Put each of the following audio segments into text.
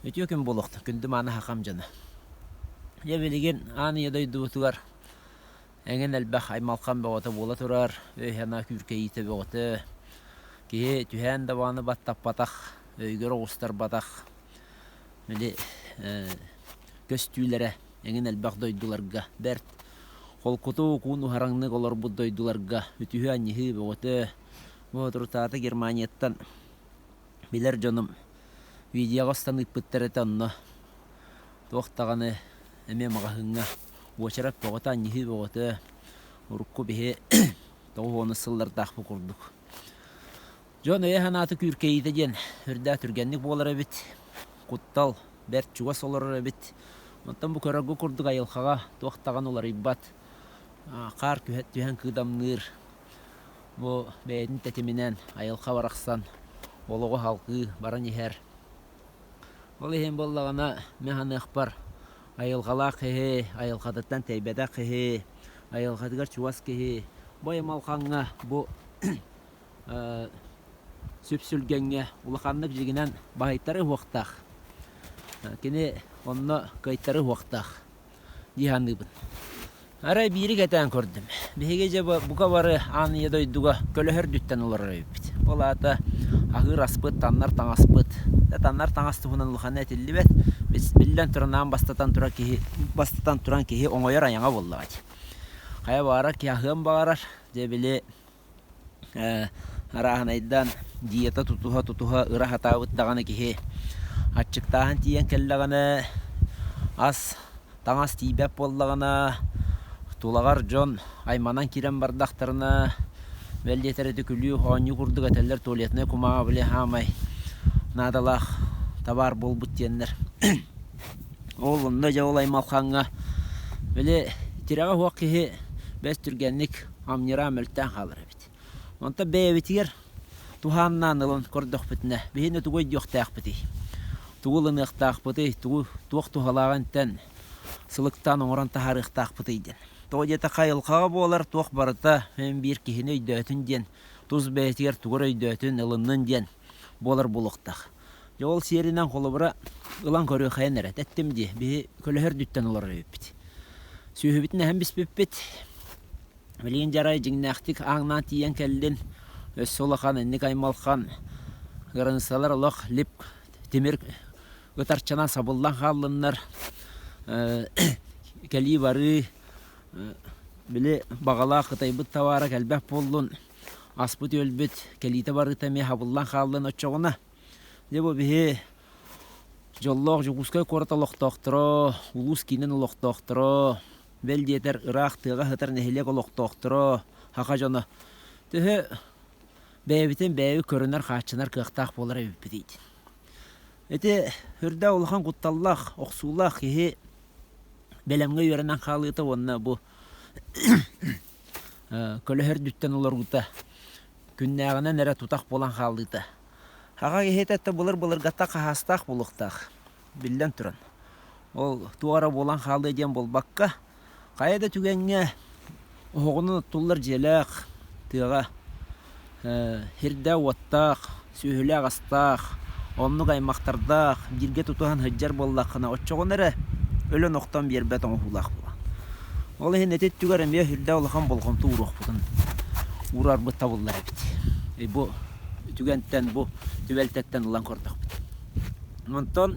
Үтүө күн буолуохтун, күндү мааны хахам дьоно. Дьэ билигин аан ийэ дойдубутугар эҥин элбэх аймалхан бөҕөтө буола турар, өй-санаа күүркэйиитэ бөҕөтө. Киһи түһээн да баҕаны баттаппатах, өйүгэр оҕустарбатах били көстүүлэрэ эҥин элбэх дойдуларга бэрт холкутук, уун уһараҥнык олорбут дойдуларга үтүһүү-анньыһыы бөҕөтө. Бу соторутааҕыта Германияттан билэр дьонум видеоҕа устан ыыппыттар этэ онно туох даҕаны эмиэ маҕаһыыҥҥа уочарат бөҕөтө анньыһыы бөҕөтө урукку биһи 90 сыллардаахпыт курдук. Дьон өйө-санаата күүркэйиитэ диэн үрдээх түргэнник буолар эбит. Куттал бэрт чугас олорор эбит. Оттон бу көрөргө курдук айылҕаҕа туох даҕаны уларыйбат. Хаар түһэн кыыдамныыр. Бу бэйэтин тэтиминэн айылҕа барахсан олоҕу салгыы баран иһэр. Ол иһин буоллаҕына мин саныахпар айылҕалаах киһи, айылҕатыттан тэйбэтэх киһи, айылҕатыгар чугас киһи бу аймалҕаҥҥа бу сүпсүлгэҥҥэ улаханнык дьиҥинэн баһыйтарыы уһуохтаах. Кини онно кыайтарыы уһуохтаах. дии саныыбын. Арай биири кэтээн көрдүм. Биһиги дьэ бука бары аан ийэ дойдуга көлөһө үрдүттэн олорор эбиппит. Ол аата аһыыр аспыт, таннар таҥаспыт. Таннар таҥас туһунан улаханна этиллибэт. Биллэн туран аан бастатан турар киһи бастатан туран киһи оҥойор айаҥа буоллаҕа дии. Хайа баҕарар киһи аһыан баҕарар. Дьэ били арааһынайдаан диета тутуһа-тутуһа ыра сатаабыт даҕаны киһи аччыктааһын тиийэн кэллэҕинэ ас, таҥас тиийбэт буоллаҕына тулаҕар дьон айманан киирэн бардахтарына бэл диэтэр ити күлүү оонньуу курдук этэллэр туалетнай кумааҕы били хаамай наадалаах табаар буолбут диэннэр ол онно дьэ ол аймалхаҥҥа били тирэҕэ суох киһи бэс түргэнник амньыраа мөлтөөн хаалар эбит. Онтон бэйэбитигэр туһааннаан ылан көрдөхпүтүнэ, биһини тугу өйдүөхтээхпитий? Тугу ылыныахтаахпытый? Тугу туох туһалааҕын тэн сылыктаан оҥорон таһаарыахтаахпытый диэн. Тоҕо диэтэххэ айылҕаҕа буолар туох барыта эн биир киһини өйдөөтүн диэн, тус бэйэтигэр тугу эрэ өйдөөтүн, ылыннын диэн буолар буолуохтаах. Дьэ ол сиэринэн холобура ылан көрүөххэйин эрэ. Эттим дии, биһи көлөһө үрдүттэн олорор эбиппит. Сүөһүбүтүн эһэн биспиппит. Билигин дьарай дьиҥнээхтик ааҥнаан тиийэн кэллин. Өссө улахан инник аймалхан кыраныыссалар олох лип тимир ытарчанан сабыллан хааллыннар. Кэлии-барыы били баҕалаах кытайбыт табаара кэлбэт буоллун. Аспыт-үөлбүт кэлиитэ-барыыта эмиэ хабыллан хааллын оччоҕуна. Дьэ бу биһи дьоллоох Дьокуускай куорат олохтоохторо, улуус киинин олохтоохторо, бэл диэтэр ыраах тыаҕа сытар нэһилиэк олохтоохторо, саха дьоно төһө бэйэбитин бэйэбит көрүнэр-хааччынар кыахтаах буолар эбиппитий диэн. Ити үрдээх улахан кутталлаах, охсуулаах киһи бэлэмҥэ үөрэнэн хаалыыта уонна бу көлөһө үрдүттэн олоруута күннээҕинэн эрэ тутах буолан хаалыыта. Аҕа киһитэ өттө былыр-былыргаттан хаһаастаах буолуохтаах, биллэн туран. Ол туох эрэ буолан хаалыа диэн буолбакка, хайа да түгэҥҥэ оһоҕунан оттуллар дьиэлээх, тыаҕа сирдээх-уоттаах, сүөһүлээх-астаах, оннук аймахтардаах, бииргэ тутуһан сылдьар буоллаххына, оччоҕуна эрэ өлөн-охтон биэрбэт оҥоһуулаах буолаҕын. Ол иһин ити өттүгэр эмиэ сүрдээх улахан болҕомто ууруохпутун уурарбыт табыллар эбит. Бу түгэнтэн, бу түбэлтэттэн ылан көрдөхпүт. Онтон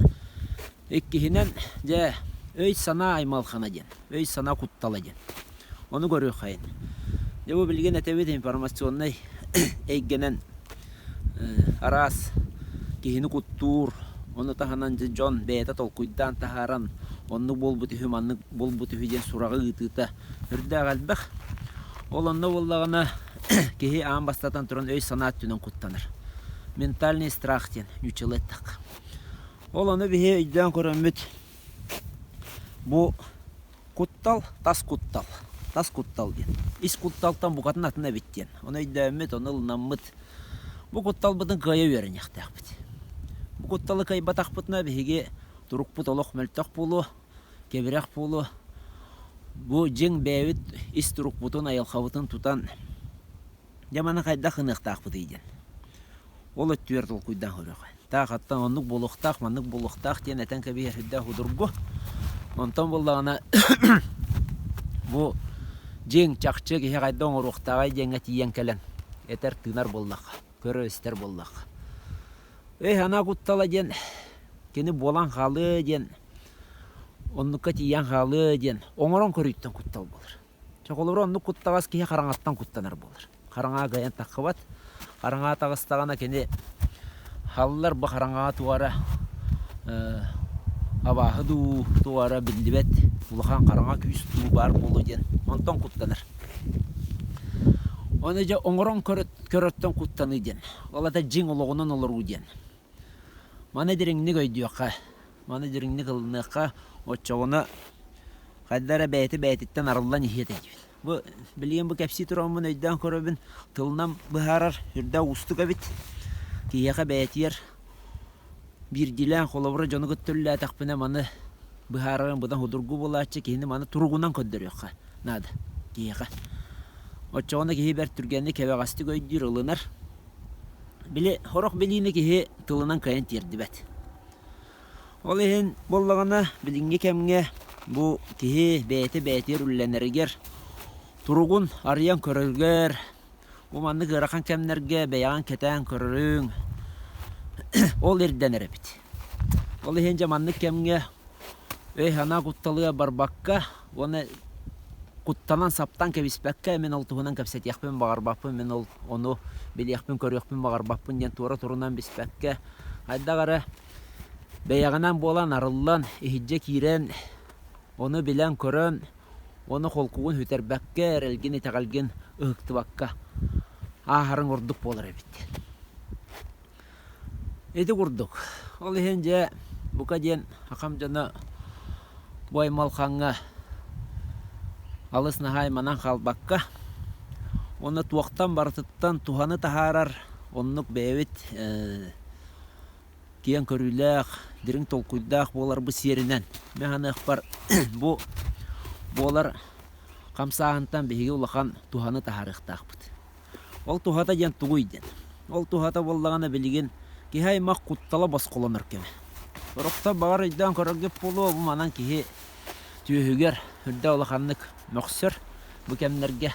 иккиһинэн, дьэ, өй-санаа аймалҕана диэн, өй-санаа куттала диэн. Ону көрүөххэйин. Дьэ бу билигин этэбит информационнай эйгэнэн араас киһини куттуур, ону таһынан дьон бэйэтэ толкуйдаан таһааран оннук буолбут үһү, маннык буолбут үһү диэн сураҕы ыытыыта үрдээх элбэх. Ол онно буоллаҕына киһи аан бастатан туран өй-санаа өттүнэн куттанар. Ментальный страх диэн нууччалыы эттэххэ. Ол ону биһи өйдөөн көрөммүт бу Куттал, тас куттал, тас куттал диэн. Ис кутталтан букатын атын эбит диэн. Ону өйдөөммүт, ону ылынаммыт. Бу кутталбытын кыайа үөрэниэхтээхпит. Бу кутталы кыайбатахпытына биһиги турукпут олох мөлтөх буолуо, кэбирэх буолуо. Бу дьиҥ бэйэбит ис турукпутун, айылҕабытын тутан, дьэ маны хайдах гыныахтаахпытый диэн. Ол өттүгэр толкуйдаан көрүөххэ. Таах аттан оннук буолуохтаах, маннык буолуохтаах диэн этэн кэбиһэр сүрдээх судургу. Онтон буоллаҕына бу дьиҥ чахчы киһи хайдах оҥоруохтааҕай диэҥҥэ тиийэн кэлэн этэр-тыынар буоллахха, көрөр-истэр буоллахха. Өй-санаа куттала диэн кини буолан хаалыа диэн, оннукка тиийэн хаалыа диэн оҥорон көрүүттэн куттал буолар. Чохолору оннук куттаҕас киһи хараҥаттан куттанар буолар. Хараҥаҕа кыайан таххыбат. Хараҥаҕа таҕыстаҕына кини халлар бу хараҥаҕа туора абааһы дуу, туора биллибэт улахан хараҥа күүс дуу баар буолуо диэн онтон куттанар. Ону дьэ оҥорон көрөртөн куттаныы диэн. Ол ата дьиҥ олоҕунан олоруу диэн. Маны дириҥник өйдүөххэ, маны дириҥник ылыныахха, оччоҕуна хайда эрэ бэйэтэ бэйэтиттэн арыллан иһиэ этэ диибин. Бу билигин бу кэпсии тураммын өйдөөн көрөбүн, тылынан быһаарар үрдэ уустук эбит. Киһиэхэ бэйэтигэр биирдиилээн холобура дьону кытта үлэлээтэхпинэ маны быһаарарым быдан судургу буолааччы, киһини маны туругунан көрдөрүөххэ наада киһиэхэ. Оччоҕуна киһи бэрт түргэнник кэбэҕэстик өйдүүр, ылынар. Били сорох билиини киһи тылынан кыайан тиэрдибэт. Ол иһин буоллаҕына билиҥҥи кэмҥэ бу киһи бэйэтэ бэйэтигэр үлэлэнэригэр туругун арыйан көрөрүгэр бу маннык ыарахан кэмнэргэ бэйэҕин кэтээн көрөрүҥ ол ирдэнэр эбит. Ол иһин дьэ маннык кэмҥэ өй-санаа кутталыгар барбакка уонна куттанан саптан кэбиспэккэ мин ол туһунан кэпсэтиэхпин баҕарбаппын, мин ол ону билиэхпин-көрүөхпүн баҕарбаппын диэн туора турунан биспэккэ хайдах эрэ бэйэҕинэн буолан арыллан, иһирдьэ киирэн, ону билэн-көрөн, ону холкугун сүтэрбэккэ, эрэлгин, итэҕэлгин ыһыктыбакка ааһарыҥ ордук буолар эбит. Ити курдук. Ол иһин дьэ, бука диэн хахам дьоно бу аймалхаҥҥа алыс наһаа айманан хаалбакка уонна туохтан барытыттан туһаны таһаарар оннук бэйэбит киэҥ көрүүлээх, дириҥ толкуйдаах буоларбыт сиэринэн мин саныахпар бу буолар хамсааһынтан биһиги улахан туһаны таһаарыахтаахпыт. Ол туһата диэн тугуй диэн. Ол туһата буоллаҕына билигин киһи аймах куттала босхолонор кэмэ. Сорохтор баҕар өйдөөн көрөргүт буолуо, бу манан киһи түөһүгэр үрдэ улаханнык мөхсөр бу кэмнэргэ.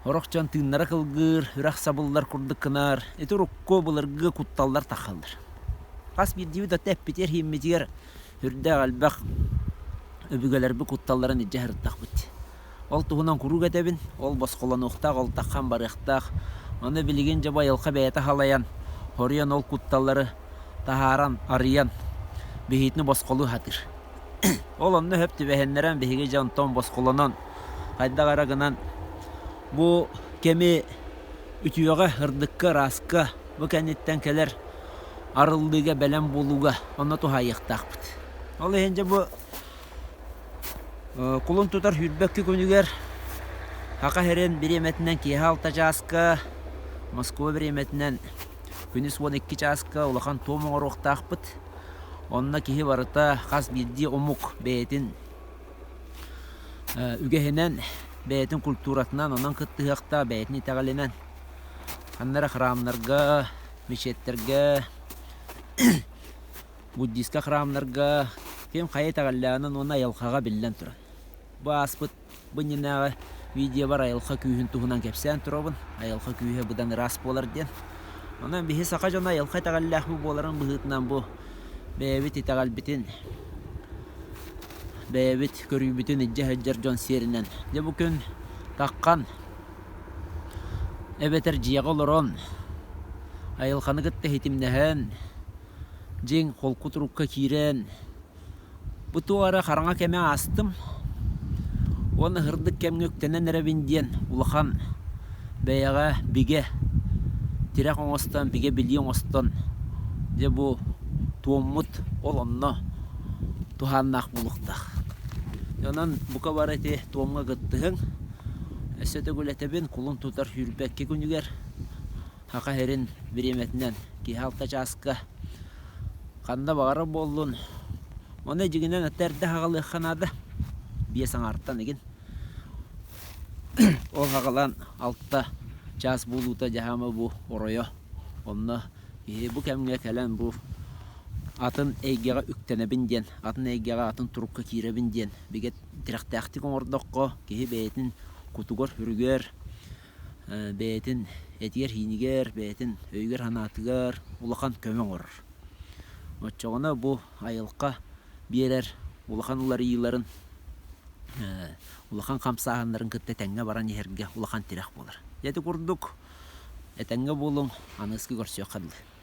Сорох дьон тыыннара кылгыыр, үрэх сабыллар курдук гынар. Ити урукку былыргы кутталлар таххаллар. Хас биирдиибит аты эппитигэр-иһиммитигэр үрдээх элбэх өбүгэлэрбит кутталларын илдьэ сырыттахпыт. Ол туһунан куруук этэбин, ол босхолонуохтаах, ол таххан барыахтаах. Аны билигин дьэ бу айылҕа бэйэтэ халайан, хоруйан ол кутталлары таһааран, арыйан, биһиитини босхолуу сатыыр. Ол онно сөп түбэһиннэрэн биһиги дьэ онтон босхолонон, хайдах эрэ гынан бу кэми үтүөҕэ, ырдыкка, ырааска бу кэнниттэн кэлэр арыллыыга бэлэм буолууга онно туһаайыахтаахпыт. Ол иһин дьэ бу Кулун тутар 22 күнүгэр Саха сирин бириэмэтинэн киэһэ 6 чааска, Москва бириэмэтинэн күнүс 12 чааска улахан туом оҥоруохтаахпыт. Онно киһи барыта хас биирдии омук бэйэтин үгэһинэн, бэйэтин культуратынан онон кыттыһыахтаах, бэйэтин итэҕэлинэн. Ханна эрэ храмнарга, мечеттэргэ Буддистка храмнарга ким хайа итэҕэллээҕинэн уонна айылҕаҕа биллэн туран. Бу ааспыт бу иннинээҕи видеобар айылҕа күүһүн туһунан кэпсээн турабын. Айылҕа күүһэ быдан ыраас буолар диэн. Онон биһи саха дьоно айылҕа итэҕэллээхпит буоларын быһыытынан бу бэйэбит итэҕэлбитин, бэйэбит көрүүбүтүн илдьэ сылдьар дьон сиэринэн дьэ бу күн таххан эбэтэр дьиэҕэ олорон айылҕаны кытта ситимнэһэн Дьиҥ холку турукка киирэн, бу туох эрэ хараҥа кэми аастым уонна сырдык кэмҥэ үктэнэн эрэбин диэн улахан бэйэҕэ бигэ тирэх оҥостон, бигэ билии оҥостон, дьэ бу туоммут ол онно туһааннаах буолуохтаах. Онон бука бары ити туомҥа кыттыһыҥ. Өссө төгүл этэбин, кулун тутар 22 күнүгэр Саха сирин бириэмэтинэн киэһэ алта чааска ханна баҕарар буоллун, ону дьиҥинэн аты эрдэ аҕалыахха наада, биэс аҥаартан игин. Ол аҕалан алта чаас буолуута дьаһаама бу оройо, онно Киһи бу кэмҥэ кэлэн бу атын эйгэҕэ үктэнэбин диэн, атын эйгэҕэ атын турукка киирэбин диэн бигэ тирэхтээхтик оҥордоххо, киһи бэйэтин кутугар-сүрүгэр, бэйэтин этигэр-сиинигэр, бэйэтин өйүгэр-санаатыгар улахан көмө оҥорор. Оччоҕуна бу айылҕа биэрэр улахан уларыйыыларын, улахан хамсааһыннарын кытта тэҥҥэ баран иһэргэ улахан тирэх буолар. Ити курдук этэҥҥэ буолуҥ, аныгыскы көрсүөххэ дылы.